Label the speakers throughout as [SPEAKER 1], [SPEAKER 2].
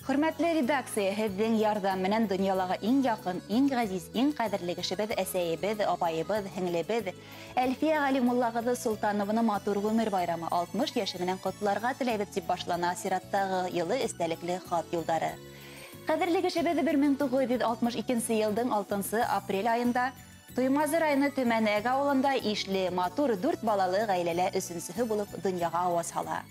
[SPEAKER 1] Хөрмәтле редакция, һеҙҙең ярҙам менән донъялағы иң яҡын, иң ғәзиз, иң ҡәҙерле кешебеҙ, әсәйебеҙ, апайыбыҙ, һеңлебеҙ Әлфиә Ғәлимулла ҡыҙы Солтанованы матур ғүмер байрамы 60 йәше менән ҡотларға теләйбеҙ, тип башлана сираттағы йылы эстәлекле хат юлдары. Ҡәҙерле кешебеҙ 1962 йылдың 6 апрель айында Туймазы районы Төмәнәк ауылында ишле, матур 4 балалы ғаиләлә өсөнсөһө булып донъяға ауаз һала.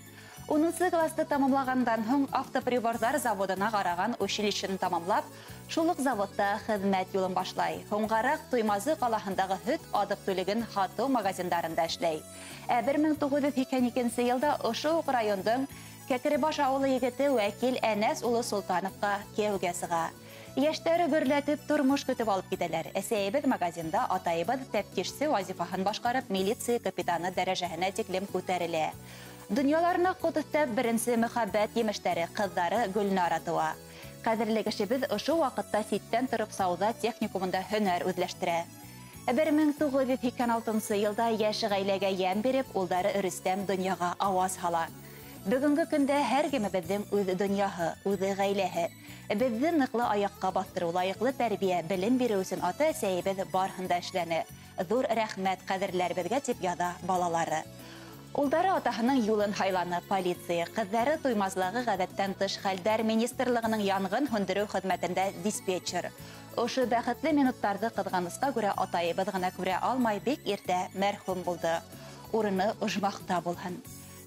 [SPEAKER 1] 10 класты тамамлағандан һуң автоприборҙар заводына ҡараған училищены тамамлап, шул уҡ заводта хеҙмәт юлын башлай. Һуңғараҡ Туймазы ҡалаһындағы һөт аҙыҡ-түлеген һатыу магазиндарында эшләй. Ә 1982 йылда ошо уҡ райондың Кәкеребаш ауылы егете Вәкил Әнәс улы Солтановҡа кейәүгә сыға. Йәштәре гөрләтеп тормош көтөп алып китәләр. Әсәйебеҙ магазинда, атайыбыҙ тәфтишсе вазифаһын башҡарып, милиция капитаны дәрәжәһенә тиклем күтәрелә. Донъяларына ҡот өҫтәп беренсе мөхәббәт емештәре ҡыҙҙары Гөлнара тыуа. Ҡәҙерле кешебеҙ ошо ваҡытта ситтән тороп сауҙа техникумында һөнәр үҙләштерә. 1986 йылда йәш ғаиләгә йәм биреп, улдары Рөстәм донъяға ауаз һала. Бөгөнгө көндә һәр кемебеҙҙең үҙ донъяһы, үҙ ғаиләһе. Беҙҙе ныҡлы аяҡҡа баҫтырыу, лайыҡлы тәрбиә, белем биреү өсөн ата-әсәйебеҙ барыһын да эшләне. Ҙур рәхмәт ҡәҙерләребеҙгә, тип яҙа балалары. Улдары атаһының юлын һайланы полиция, ҡыҙҙары Туймазылағы ғәҙәттән тыш хәлдәр министрлығының янғын һүндереү хеҙмәтендә диспетчер. Ошо бәхетле минуттарҙы ҡыҙғанысҡа күрә атайыбыҙ ғына күрә алмай, бик иртә мәрхүм булды. Урыны ожмахта булһын.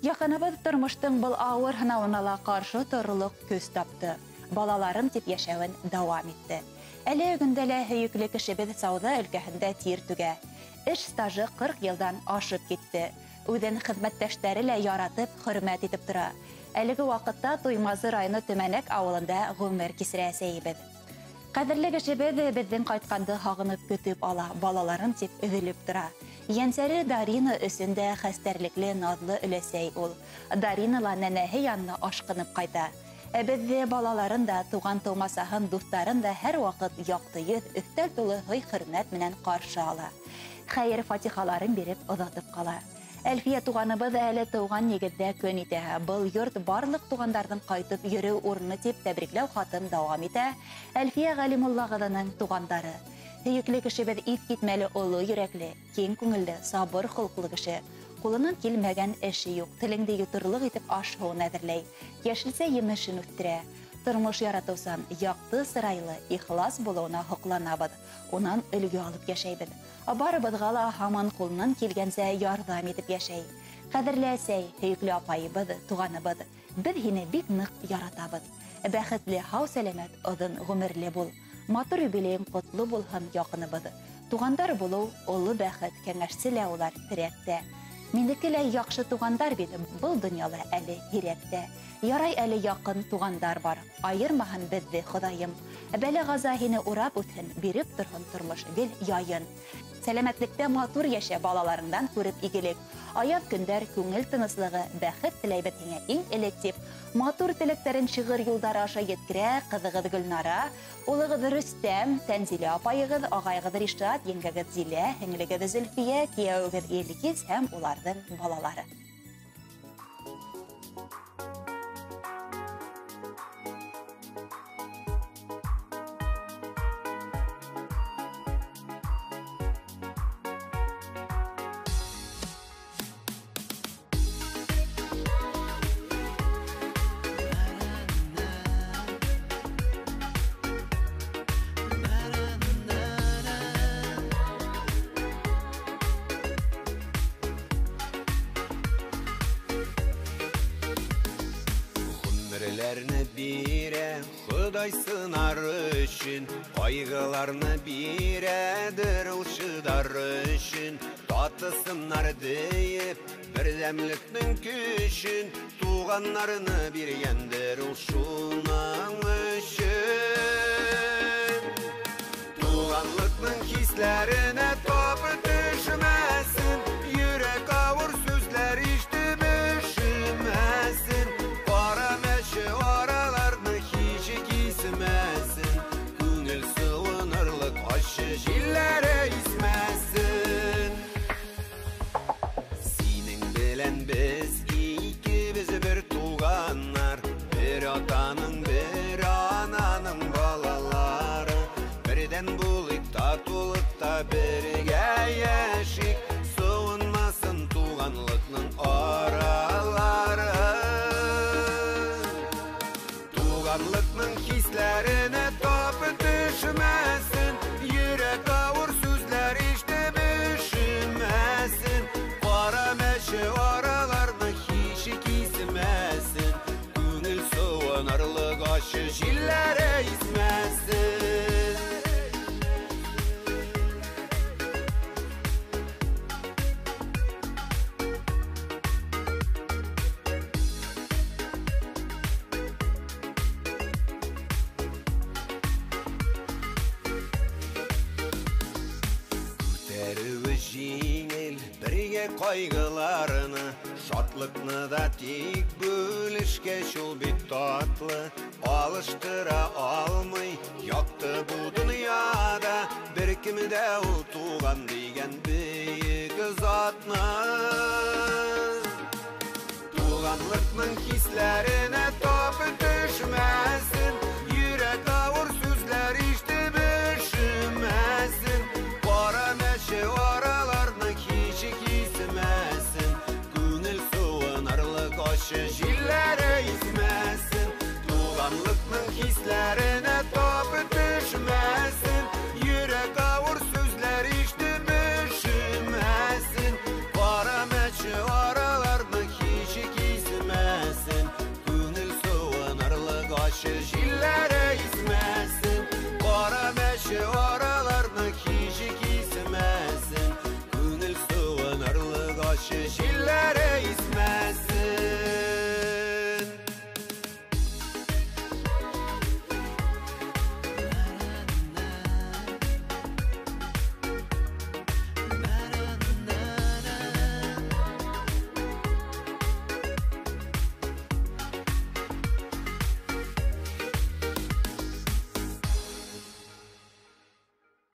[SPEAKER 1] Яҡыныбыҙ тормоштоң был ауыр һынауына ла ҡаршы торорлоҡ көс тапты. Балаларым тип йәшәүен дауам итте. Әле көндә лә һөйөклө кешебеҙ сауҙа өлкәһендә тир түгә. Эш стажы 40 йылдан ашып китте. Үҙен хеҙмәттәштәре лә яратып, хөрмәт итеп тора. Әлеге ваҡытта Туймазы районы Төмәнәк ауылында ғүмер кисерә әсәйебеҙ. Ҡәҙерле кешебеҙ беҙҙең ҡайтҡанды һағынып көтөп ала, балаларым тип өҙөлөп тора. Йәнсәре Дарина өсөн дә хәстәрлекле, наҙлы өләсәй ул. Дарина ла нәнәһе янына ашҡынып ҡайта. Ә беҙҙе балаларын да, туған тыумасаһын, дуҫтарын да һәр ваҡыт яҡты йөҙ, өҫтәл тулы һый-хөрмәт менән ҡаршы ала. Хәйер фатихаларын биреп оҙатып ҡала. Әлфиә туғаныбыҙ әле тыуған нигеҙҙә көн итә. Был йорт барлыҡ туғандарҙың ҡайтып йөрөү урыны, тип тәбрикләү хатын дауам итә Әлфиә Ғәлимулла ҡыҙының туғандары. Һөйөклө кешебеҙ иҫ китмәле оло йөрәкле, киң күңелле, сабыр холҡло кеше. Ҡулынан килмәгән эше юҡ, телеңде йоторлоҡ итеп аш-һыуын әҙерләй, йәшелсә емешен үҫтерә. Тормош яратыусан, яҡты сырайлы, ихлас булыуына һоҡланабыҙ, унан өлгө алып йәшәйбеҙ. Барыбыҙға ла һаман ҡулынан килгәнсә ярҙам итеп йәшәй. Ҡәҙерле әсәй, һөйөклө апайыбыҙ, туғаныбыҙ, беҙ һине бик ныҡ яратабыҙ. Бәхетле, һау-сәләмәт, оҙон ғүмерле бул. Матур юбилейың ҡотло булһын, яҡыныбыҙ. Туғандар булыу оло бәхет, кәңәшсе лә улар терәк тә. Минеке лә яҡшы туғандар бит, был донъяла әле һирәк тә. Ярай әле яҡын туғандар бар, айырмаһын беҙҙе Хоҙайым. Бәлә-ғаза һине урап үтһен, биреп торһон тормош гел яйын. Сәләмәтлектә матур йәшә, балаларыңдан күреп игелек. Аяҙ көндәр, күңел тыныслығы, бәхет теләйбеҙ һиңә иң элек, тип матур теләктәрен шиғыр юлдары аша еткерә ҡыҙығыҙ Гөлнара, улығыҙ Рөстәм, Тәнзилә апайығыҙ, ағайығыҙ Ришат, еңгәгеҙ Зилә, һеңлегеҙ Зөлфиә, кейәүегеҙ Илгиз һәм уларҙың балалары.
[SPEAKER 2] Бирә Хоҙай сынар өсөн, ҡайғыларны бирәдер ул шыдар өсөн. Татысыннар дейеп берҙәмлектең көсөн, туғаннарны биргәндер ул шуның өсөн. Туғанлыҡтың хисләренә тап төшмәсен, йөрәк ауыр сүҙләр ишетеп өшөмәсен. Ҡара мәше араларны һис кисмәсен, күңел сыуынырлыҡ аше җилләре исмәсен. Синең белән беҙ икебеҙ бер туғаннар, бер атаның Туғанлыҡның хисләренә тап төшмәсен, йөрәк ауыр сүзләр ишетеп өшемәсен. Ҡара мәше араларны һич кисмәсен, күңел сыуынырлыҡ асы җилләре исмәсен. Күтәреүе җиңел бергә ҡайғыларны, шатлыҡны да тик бүлешкәс ул бит татлы. Алыштыра алмый яҡты бу донъяда бер кем дә ул туған дигән бөйөк затны. Туғанлыҡның хисләренә тап төшмәсен, йөрәк ауыр сүзләр ишетеп өшемәсен. Ҡара мәше араларны һич кисмәсен, күңел сыуынырлыҡ асы җилләре исмәсен. Туғанлыҡның хисләренә тап төшмәсен, йөрәк ауыр сүзләр ишетеп өшемәсен. Ҡара мәше араларны һич кисмәсен, күңел сыуынырлыҡ асы җилләре исмәсен. Ҡара мәше араларны һич кисмәсен, күңел сыуынырлыҡ асы җилләре исмәсен.